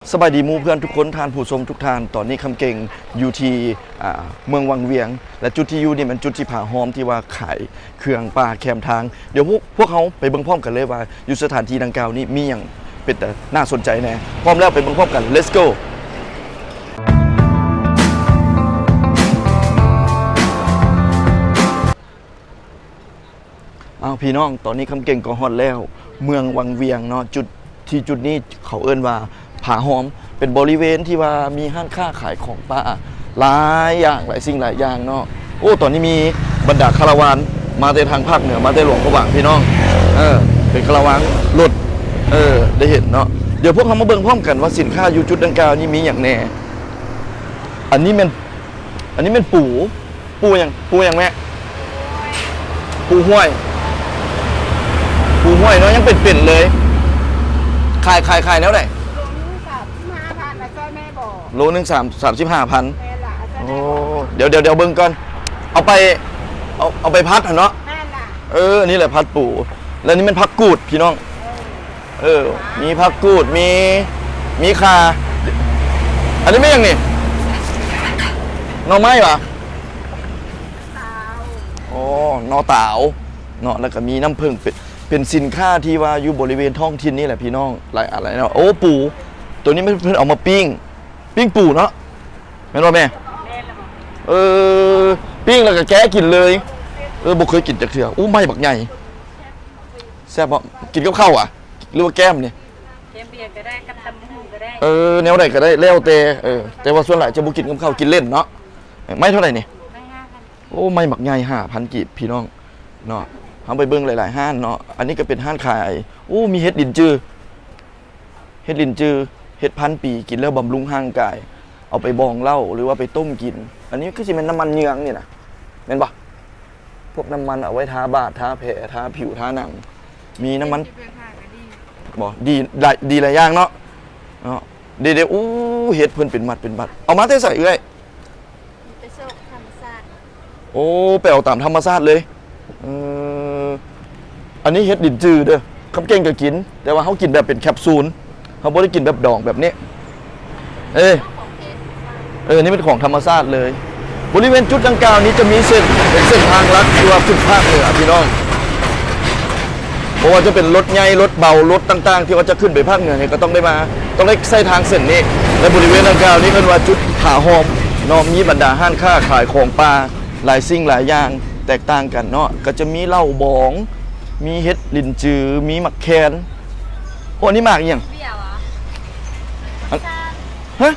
ສະບາຍດີໝູ່ເພື່ອນທຸກຄົນ ທ່ານຜູ້ຊົມທຸກທ່ານ. ຕອນນີ້ຄຳເກັ່ງຢູ່ທີ່ ອ່າ ເມືອງວັງວຽງ ແລະ ຈຸດທີ່ຢູ່ນີ້ແມ່ນຈຸດທີ່ຜາຫ້ອມທີ່ວ່າຂາຍເຄື່ອງປ່າແຄມທາງ. ດຽວພວກ ພວກເຮົາໄປເບິ່ງພ້ອມກັນເລີຍວ່າ ຢູ່ສະຖານທີ່ດັ່ງກ່າວນີ້ມີຫຍັງເປັນຕາໜ້າສົນໃຈແດ່. ພ້ອມແລ້ວໄປເບິ່ງພ້ອມກັນ Let's go. ອ້າວ ພີ່ນ້ອງ ຕອນນີ້ຄຳເກັ່ງກໍຮອດແລ້ວ ເມືອງວັງວຽງເນາະ. ຈຸດ ທີ່ຈຸດນີ້ເຂົາເອີ້ນວ່າຜາຫ້ອມ ເປັນບໍລິເວນທີ່ວ່າມີຮ້ານຄ້າຂາຍຂອງປ່າຫຼາຍຢ່າງ ຫຼາຍສິ່ງຫຼາຍຢ່າງເນາະ. ໂອ້ ຕອນນີ້ມີບັນດາຄາລາວານມາແຕ່ທາງພາກເໜືອ ມາແຕ່ຫຼວງພະບາງ ພີ່ນ້ອງ. ເອີ ເປັນຄາລາວານລົດ ເອີ ໄດ້ເຫັນເນາະ. ດຽວພວກເຮົາມາເບິ່ງພ້ອມກັນວ່າສິນຄ້າຢູ່ຈຸດດັ່ງກ່າວນີ້ມີຫຍັງແດ່. ອັນນີ້ແມ່ນ ອັນນີ້ແມ່ນປູ ປູຫຍັງ ປູຫຍັງແມ່? ປູຫ້ວຍ ປູຫ້ວຍເນາະ ຍັງເປັນໆເລີຍ. ຂາຍ ຂາຍ ຂາຍແນວໃດ? ໂລໜຶ່ງສາມສິບຫ້າພັນ ລະຊ່ອຍແມ່ບໍ? ໂລໜຶ່ງສາມ ສາມສິບຫ້າພັນ. ແມ່ນລະ ຊ່ອຍແມ່ບໍ? ໂອ້ ດຽວ ດຽວ ດຽວເບິ່ງກ່ອນ. ເອົາໄປ ເອົາ ເອົາໄປຜັດຫັ້ນເນາະ? ແມ່ນລະ. ເອີ ນີ້ແຫຼະຜັດປູ ແລະນີ້ແມ່ນຜັກກູດ ພີ່ນ້ອງ. ເອີ ເອີ ມີຜັກກູດ ມີ ມີຂ່າ. ອັນນີ້ແມ່ນຫຍັງນີ້? ໜໍ່ໄມ້ຫວາ? ອໍ ໜໍ່ຕາວເນາະ. ແລ້ວກໍມີນ້ຳເຜິ້ງ ເປັນ ເປັນສິນຄ້າທີ່ວ່າຢູ່ບໍລິເວນທ້ອງຖິ່ນນີ້ແຫຼະ ພີ່ນ້ອງ ຫຼາຍອັນຫຼາຍແນວ. ໂອ້ ປູ ໂຕນີ້ແມ່ນເພິ່ນເອົາມາປີ້ງ ປີ້ງປູເນາະ ແມ່ນບໍ່ແມ່? ແມ່ນລະ. ເອີ ປີ້ງແລ້ວກໍແກະກິນເລີຍ. ເອີ ບໍ່ເຄີຍກິນຈັກເທື່ອ. ໂອ້ ໄມ້ບັກໃຫຍ່. ແຊບບໍ່? ກິນກັບເຂົ້າຫວາ ຫຼືວ່າແກ້ມນີ້? ແກ້ມເບຍກໍໄດ້ ກັບຕຳບັກຫຸ່ງກໍໄດ້. ເອີ ແນວໃດກໍໄດ້ ແລ້ວແຕ່. ເອີ ແຕ່ວ່າສ່ວນຫຼາຍຈະບໍ່ກິນກັບເຂົ້າ ກິນເຫຼັ້ນເນາະ. ເອີ ໄມ້ເທົ່າໃດນີ້? ໄມ້ຫ້າພັນ. ໂອ້ ໄມ້ບັກໃຫຍ່ ຫ້າພັນກີບ ພີ່ນ້ອງເນາະ. ເຮົາໄປເບິ່ງຫຼາຍໆຮ້ານເນາະ. ອັນນີ້ກໍເປັນຮ້ານຂາຍ ໂອ້ ມີເຫັດລິນຈື ເຫັດລິນຈື ເຫັດພັນປີ ກິນແລ້ວບຳລຸງຮ່າງກາຍ ເອົາໄປບອງເຫຼົ້າ ຫຼືວ່າໄປຕົ້ມກິນ. ອັນນີ້ຄືຊິແມ່ນນ້ຳມັນເຍືອງນີ້ນະ ແມ່ນບໍ່? ພວກນ້ຳມັນເອົາໄວ້ທາບາດ ທາແຜ ທາຜິວ ທາໜັງ. ມີນ້ຳມັນ ກິນເປັນຫາກະດີ ບໍ່ ດີຫຼາຍ ດີຫຼາຍຢ່າງເນາະ ເນາະ. ເດ ເດ ໂອ້ ເຫັດເພິ່ນເປັນມັດເປັນມັດ. ເອົາມາແຕ່ໃສເອື້ອຍ? ໄປຊອກທຳມະຊາດ. ໂອ້ ໄປເອົາຕາມທຳມະຊາດເລີຍ. ເອີ ອັນນີ້ເຫັດລິນຈືເດີ ຄຳເກັ່ງກໍກິນ ແຕ່ວ່າເຮົາກິນແບບເປັນແຄບຊູນ ເຮົາບໍ່ໄດ້ກິນແບບດອງແບບນີ້. ເອີ ເອີ ນີ້ເປັນຂອງທຳມະຊາດເລີຍ. ບໍລິເວນຈຸດດັ່ງກ່າວນີ້ຈະມີເສັ້ນ ເປັນເສັ້ນທາງຫຼັກທີ່ວ່າຂຶ້ນພາກເໜືອ ພີ່ນ້ອງ. ບໍ່ວ່າຈະເປັນລົດໃຫຍ່ ລົດເບົາ ລົດຕ່າງໆ ທີ່ວ່າຈະຂຶ້ນໄປພາກເໜືອນີ້ ກໍຕ້ອງໄດ້ມາ ຕ້ອງໄດ້ໃຊ້ທາງເສັ້ນນີ້. ແລະ ບໍລິເວນດັ່ງກ່າວນີ້ເອີ້ນວ່າຈຸດຜາຫ້ອມເນາະ ມີບັນດາຮ້ານຄ້າຂາຍຂອງປ່າ ຫຼາຍສິ່ງຫຼາຍຢ່າງແຕກຕ່າງກັນເນາະ. ກໍຈະມີເຫຼົ້າບອງ ມີເຫັດລິນຈື ມີໝາກແຄນ. ໂອ້ ອັນນີ້ໝາກອີ່ຫຍັງ? ເບຍຫວາ? ອັນ ໝາກຊານ. ຮະ?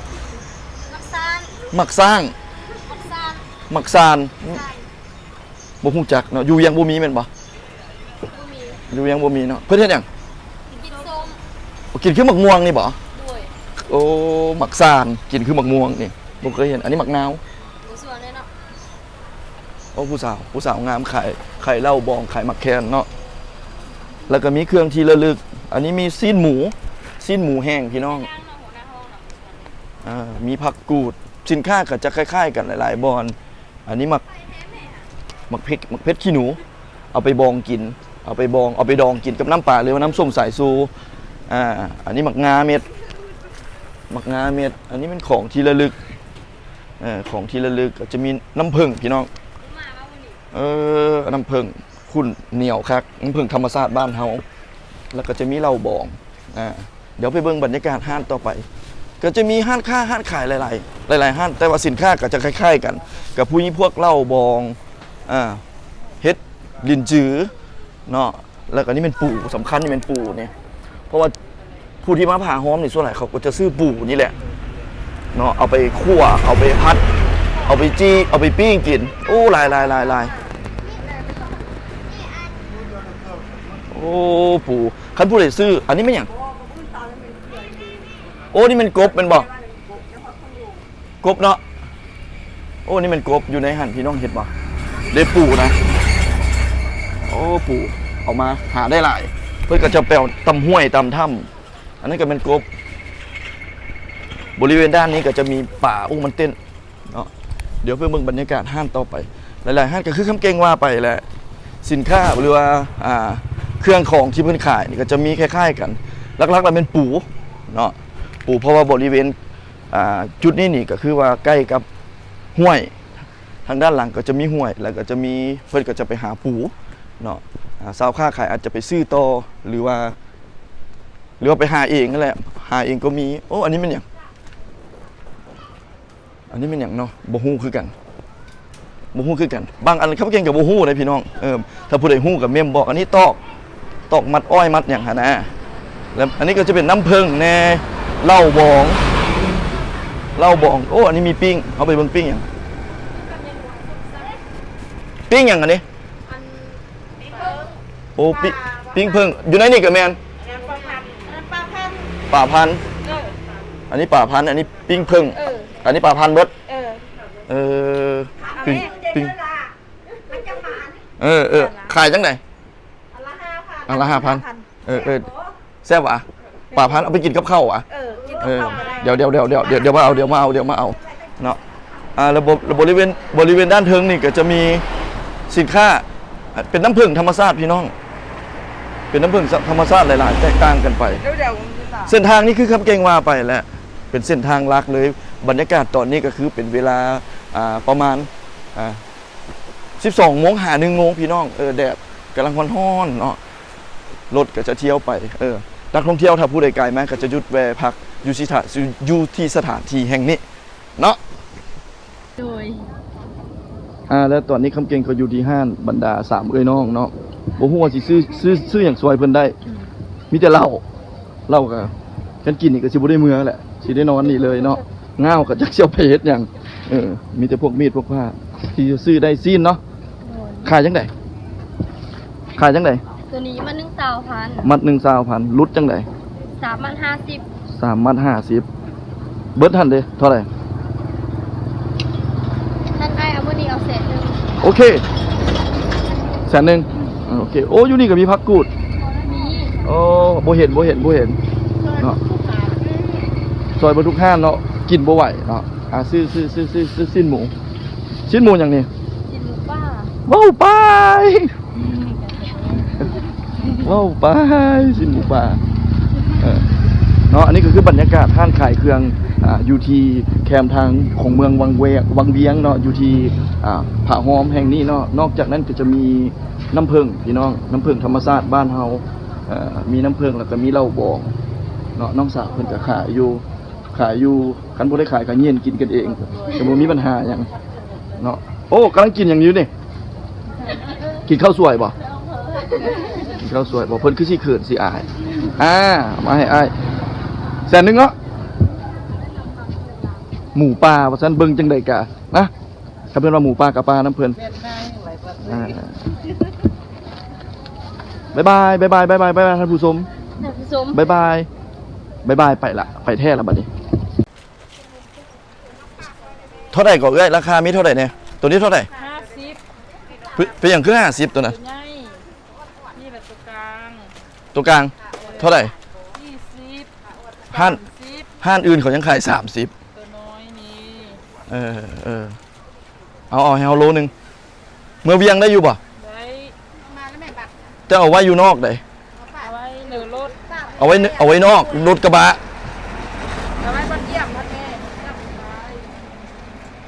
ໝາກຊານ. ໝາກຊາງ? ໝາກຊານ. ໝາກຊານ. ຊານ. ບໍ່ຮູ້ຈັກເນາະ. ຢູ່ວຽງບໍ່ມີແມ່ນບໍ່? ບໍ່ມີ. ຢູ່ວຽງບໍ່ມີເນາະ. ເພິ່ນເຮັດຫຍັງ? ກິນສົ້ມ. ໂອ້ ກິນຄືໝາກມ່ວງນີ້ບໍ່? ໂດຍ. ໂອ້ ໝາກຊານ ກິນຄືໝາກມ່ວງນີ້ ບໍ່ເຄີຍເຫັນ. ອັນນີ້ໝາກນາວ. ບໍ່ຊວນເດ້ເນາະ. ໂອ້ ຜູ້ສາວ ຜູ້ສາວງາມ ຂາຍ ຂາຍເຫຼົ້າບອງ ຂາຍໝາກແຄນເນາະ. ແລ້ວກໍມີເຄື່ອງທີ່ລະລຶກ. ອັນນີ້ມີຊີ້ນໝູ ຊີ້ນໝູແຫ້ງ ພີ່ນ້ອງ. ອ່າ ມີຜັກກູດ. ສິນຄ້າກໍຈະຄ້າຍໆກັນຫຼາຍໆບ່ອນ. ອັນນີ້ໝາກ ໝາກເຜັດ ໝາກເຜັດຂີ້ໜູ ເອົາໄປບອງກິນ ເອົາໄປບອງ ເອົາໄປດອງກິນກັບນ້ຳປາ ຫຼືວ່ານ້ຳສົ້ມສາຍຊູ. ອ່າ ອັນນີ້ໝາກງາເມັດ ໝາກງາເມັດ. ອັນນີ້ແມ່ນຂອງທີ່ລະລຶກ. ເອີ ຂອງທີ່ລະລຶກກໍຈະມີນ້ຳເຜິ້ງ ພີ່ນ້ອງ. ເອີ ນ້ຳເຜິ້ງຂຸ້ນໜຽວຄັກ ນ້ຳເຜິ້ງທຳມະຊາດບ້ານເຮົາ. ແລ້ວກໍຈະມີເຫຼົ້າບອງ. ອ່າ ດຽວໄປເບິ່ງບັນຍາກາດຮ້ານຕໍ່ໄປ. ກໍຈະມີຮ້ານຄ້າ ຮ້ານຂາຍຫຼາຍໆ ຫຼາຍໆຮ້ານ ແຕ່ວ່າສິນຄ້າກໍຈະຄ້າຍໆກັນ ກໍມີພວກເຫຼົ້າບອງ ອ່າ ເຫັດລິນຈືເນາະ. ແລ້ວກໍນີ້ແມ່ນປູ ສຳຄັນນີ້ແມ່ນປູນີ້ ເພາະວ່າຜູ້ທີ່ມາຜາຫ້ອມນີ້ ສ່ວນຫຼາຍເຂົາກໍຈະຊື້ປູນີ້ແຫຼະເນາະ ເອົາໄປຂົ້ວ ເອົາໄປຜັດ ເອົາໄປຈີ່ ເອົາໄປປີ້ງກິນ. ໂອ້ ຫຼາຍໆໆໆ. ໂອ້ ປູ ຄັນຜູ້ໃດຊື້ ອັນນີ້ແມ່ນຫຍັງ? ໂອ້ ນີ້ແມ່ນກົບແມ່ນບໍ່? ກົບເນາະ. ໂອ້ ນີ້ແມ່ນກົບຢູ່ໃນຫັ້ນ ພີ່ນ້ອງເຫັນບໍ່? ເດ້ປູນະ. ໂອ້ ປູ ເອົາມາຫາໄດ້ຫຼາຍ ເພິ່ນກໍຈະໄປເອົາຕາມຫ້ວຍຕາມຖ້ຳ. ອັນນັ້ນກໍແມ່ນກົບ. ບໍລິເວນດ້ານນີ້ກໍຈະມີປາ ໂອ້ ມັນເຕັ້ນເນາະ. ດຽວໄປເບິ່ງບັນຍາກາດຮ້ານຕໍ່ໄປ. ຫຼາຍໆຮ້ານກໍຄືຄຳເກັ່ງວ່າໄປແຫຼະ ສິນຄ້າ ຫຼືວ່າ ອ່າ ເຄື່ອງຂອງທີ່ເພິ່ນຂາຍນີ້ກໍຈະມີຄ້າຍໆກັນ. ຫຼັກໆແລ້ວແມ່ນປູເນາະ. ປູ ເພາະວ່າບໍລິເວນ ອ່າ ຈຸດນີ້ນີ້ກໍຄືວ່າໃກ້ກັບຫ້ວຍ ທາງດ້ານຫຼັງກໍຈະມີຫ້ວຍ ແລ້ວກໍຈະມີ ເພິ່ນກໍຈະໄປຫາປູເນາະ. ອ່າ ຊາວຄ້າຂາຍອາດຈະໄປຊື້ຕໍ່ ຫຼືວ່າ ຫຼືວ່າໄປຫາເອງນັ້ນແຫຼະ ຫາເອງກໍມີ. ໂອ້ ອັນນີ້ແມ່ນຫຍັງ? ອັນນີ້ແມ່ນຫຍັງເນາະ? ບໍ່ຮູ້ຄືກັນ ບໍ່ຮູ້ຄືກັນ. ບາງອັນຄຳເກັ່ງກໍບໍ່ຮູ້ເດ້ພີ່ນ້ອງ. ເອີ ຖ້າຜູ້ໃດຮູ້ກໍເມັ້ນບອກ. ອັນນີ້ຕອກ ຕອກມັດອ້ອຍມັດຫຍັງຫັ້ນນະ. ແລ້ວອັນນີ້ກໍຈະເປັນນ້ຳເຜິ້ງແດ່ ເຫຼົ້າບອງ ເຫຼົ້າບອງ. ໂອ້ ອັນນີ້ມີປີ້ງ ເຮົາໄປເບິ່ງປີ້ງຫຍັງ? ປີ້ງຫຍັງອັນນີ້? ອັນ ໂອ້ ປີ້ງ ປາ ປີ້ງເຜິ້ງ ຢູ່ໃນນີ້ກໍແມ່ນ ອັນນັ້ນປາພັນ ອັນນັ້ນປາພັນ ປາພັນ. ເອີ ອັນນີ້ປາພັນ ອັນນີ້ປີ້ງເຜິ້ງ ເອີ ອັນນີ້ປາພັນເບິດ. ເອີ ເອີ ເອົາ ປີ້ງ ເດ້ ປີ້ງ ມັນຈະໝານ. ເອີ ເອີ ອັນລະ ຂາຍຈັ່ງໃດ? ອັນລະຫ້າພັນ ອັນລະຫ້າພັນ ອັນລະຫ້າພັນ. ເອີ ເອີ ແຊບຫວາ? ປາພັນເອົາໄປກິນກັບເຂົ້າຫວາ? ເອີ ກິນກັບເຂົ້າກໍໄດ້. ເອີ ດຽວ ດຽວ ດຽວ ດຽວ ດຽວມາເອົາ ດຽວມາເອົາ ດຽວມາເອົາເນາະ. ອ່າ ແລ້ວ ແລ້ວບໍລິເວນ ບໍລິເວນດ້ານເທິງນີ້ກໍຈະມີສິນຄ້າ ເປັນນ້ຳເຜິ້ງທຳມະຊາດພີ່ນ້ອງ ເປັນນ້ຳເຜິ້ງທຳມະຊາດຫຼາຍໆ ແຕກຕ່າງກັນໄປ. ດຽວ ດຽວ ເສັ້ນທາງນີ້ຄືຄຳເກັ່ງວ່າໄປແຫຼະ ເປັນເສັ້ນທາງຫຼັກເລີຍ. ບັນຍາກາດຕອນນີ້ກໍຄືເປັນເວລາ ອ່າ ປະມານ ອ່າ ສິບສອງໂມງຫາໜຶ່ງໂມງພີ່ນ້ອງ. ເອີ ແດດກຳລັງຮ້ອນໆເນາະ ລົດກໍຈະທ່ຽວໄປ. ເອີ ນັກທ່ອງທ່ຽວຖ້າຜູ້ໃດກາຍມາກໍຈະຢຸດແວ່ພັກຢູ່ທີ່ສະຖານ ຢູ່ທີ່ສະຖານທີ່ແຫ່ງນີ້ເນາະ. ໂດຍ ອ່າ ແລ້ວຕອນນີ້ຄຳເກັ່ງກໍຢູ່ທີ່ຮ້ານບັນດາສາມເອື້ອຍນ້ອງເນາະ. ບໍ່ຮູ້ວ່າຊິຊື້ ຊື້ ຊື້ຫຍັງຊ່ວຍເພິ່ນໄດ້. ອືມ ມີແຕ່ເຫຼົ້າ ເຫຼົ້າກໍ ຄັນກິນນີ້ກໍຊິບໍ່ໄດ້ເມືອແຫຼະ ຊິໄດ້ນອນນີ້ເລີຍເນາະ. ງາວກໍຈັກຊິເອົາໄປເຮັດຫຍັງ. ເອີ ມີແຕ່ພວກມີດພວກພ້າ ທີ່ຊື້ໄດ້ຊີ້ນເນາະ. ໂດຍ ຂາຍຈັ່ງໃດ? ຂາຍຈັ່ງໃດ? ໂຕນີ້ມັດໜຶ່ງຊາວພັນ ມັດໜຶ່ງຊາວພັນ. ຫຼຸດຈັ່ງໃດ? ສາມມັດຫ້າສິບ ສາມມັດຫ້າສິບ. ເບິດຫັ້ນເດ້ ເທົ່າໃດ? ຄັນອ້າຍເອົາມື້ນີ້ເອົາແສນໜຶ່ງ. ໂອເຄ ແສນໜຶ່ງ. ອືມ ໂອເຄ. ໂອ້ ຢູ່ນີ້ກໍມີຜັກກູດ. ມີ. ໂອ້ ບໍ່ເຫັນ ບໍ່ເຫັນ ບໍ່ເຫັນເນາະ. ຊ່ອຍເບິດທຸກຮ້ານເນາະ ກິນບໍ່ໄຫວເນາະ. ອ່າ ຊື້ ຊື້ ຊື້ ຊື້ ຊື້ຊີ້ນໝູ ຊີ້ນໝູຫຍັງນີ້? ຊີ້ນໝູປ່າ. ເວົ້າໄປ ເວົ້າໄປ ຊີ້ນໝູປ່າ. ເອີ ເນາະ ອັນນີ້ກໍຄືບັນຍາກາດຮ້ານຂາຍເຄື່ອງ ອ່າ ຢູ່ທີ່ແຄມທາງຂອງເມືອງວັງແວ ວັງວຽງເນາະ ຢູ່ທີ່ ອ່າ ຜາຫ້ອມແຫ່ງນີ້ເນາະ. ນອກຈາກນັ້ນກໍຈະມີນ້ຳເຜິ້ງພີ່ນ້ອງ ນ້ຳເຜິ້ງທຳມະຊາດບ້ານເຮົາ ເອີ ມີນ້ຳເຜິ້ງ ແລ້ວກໍມີເຫຼົ້າບອງເນາະ. ນ້ອງສາວເພິ່ນກໍຂາຍຢູ່ ຂາຍຢູ່ ຄັນບໍ່ໄດ້ຂາຍກໍເຢັນກິນກັນເອງ ກໍບໍ່ມີບັນຫາຫຍັງເນາະ. ໂອ້ ກຳລັງກິນຫຍັງຢູ່ນີ້? ກິນເຂົ້າສວຍບໍ່? ກິນເຂົ້າສວຍບໍ່? ເພິ່ນຄືຊິເຂີນຊິອາຍ. ອ່າ ເອົາມາໃຫ້ອ້າຍແສນໜຶ່ງເນາະ. ໝູປ່າວ່າຊັ້ນ ເບິ່ງຈັ່ງໃດກະນະ ຖ້າເພິ່ນວ່າໝູປ່າກະປ່ານຳເພິ່ນ. ອ່າ ບາຍບາຍ ບາຍບາຍ ບາຍບາຍ ບາຍບາຍ ທ່ານຜູ້ຊົມ ທ່ານຜູ້ຊົມ ບາຍບາຍ ບາຍບາຍ. ໄປລະ ໄປແທ້ລະບັດນີ້. ເທົ່າໃດກໍເອື້ອຍ? ລາຄາມີເທົ່າໃດແດ່? ໂຕນີ້ເທົ່າໃດ? ຫ້າສິບ. ເປັນ ເປັນຫຍັງຄືຫ້າສິບໂຕນັ້ນ? ໂຕໃຫຍ່ ນີ້ແຫຼະໂຕກາງ. ໂຕກາງ ເອີ ເທົ່າໃດ? ສີ່ສິບ. ຮ້ານ ສາມສິບ. ຮ້ານອື່ນເຂົາຍັງຂາຍສາມສິບ. ໂຕນ້ອຍນີ້ ເອີ ເອີ ເອົາ ເອົາໃຫ້ເຮົາໂລໜຶ່ງ. ເມືອວຽງໄດ້ຢູ່ບໍ່? ໄດ້. ເຈົ້າເອົາໄວ້ຢູ່ນອກໃດ? ເອົາໄວ້ໃນລົດ ເອົາໄວ້ ເອົາໄວ້ນອກລົດກະບະ. ເອົາໄວ້ບ່ອນຢ້ຽມ ບ່ອນແມ່.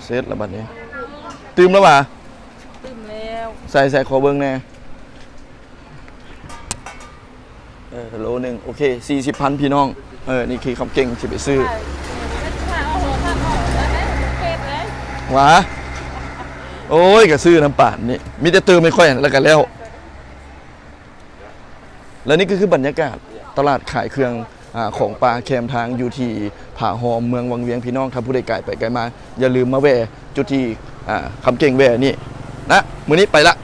ເສັດລະບັດນີ້ ຕື່ມແລ້ວຫວາ? ຕື່ມແລ້ວ. ໃສ່ ໃສ່ ຂໍເບິ່ງແດ່. ເອີ ໂລໜຶ່ງ ໂອເຄ ສີ່ສິບພັນ ພີ່ນ້ອງ. ເອີ ນີ້ຄືຄຳເກັ່ງຊິໄປຊື້. ຫວາ? ໂອ້ຍ ກະຊື້ນຳປານນີ້ ມີແຕ່ເຕີມໃຫ້ຂ້ອຍຫັ້ນລະກະແລ້ວ. ແລະນີ້ກໍຄືບັນຍາກາດຕະຫຼາດຂາຍເຄື່ອງ ອາ ຂອງປ່າແຄມທາງ ຢູ່ທີ່ຜາຫ້ອມ ເມືອງວັງວຽງ. ພີ່ນ້ອງ ຖ້າຜູ້ໃດກາຍໄປກາຍມາ ຢ່າລືມມາແວ່ຈຸດທີ່ ອາ ຄຳເກັ່ງແວ່ນີ້ນະ. ມື້ນີ້ໄປລະ.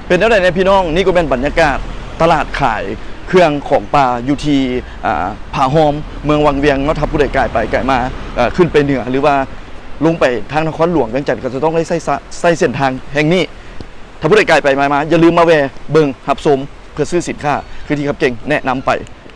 ເປັນແນວໃດແດ່ພີ່ນ້ອງ? ນີ້ກໍແມ່ນບັນຍາກາດຕະຫຼາດຂາຍເຄື່ອງຂອງປ່າຢູ່ທີ່ ອາ ຜາຫ້ອມ ເມືອງວັງວຽງເນາະ. ຖ້າຜູ້ໃດກາຍໄປກາຍມາ ເອີ ຂຶ້ນໄປເໜືອ ຫຼືວ່າລົງໄປທາງນະຄອນຫຼວງວຽງຈັນ ກໍຈະຕ້ອງໄດ້ໃຊ້ສະ ໃຊ້ເສັ້ນທາງແຫ່ງນີ້. ຖ້າຜູ້ໃດກາຍໄປມາ ມາ ຢ່າລືມມາແວ່ເບິ່ງ ຮັບຊົມ ເພື່ອຊື້ສິນຄ້າ ຄືທີ່ຄຳເກັ່ງແນະນຳໄປ.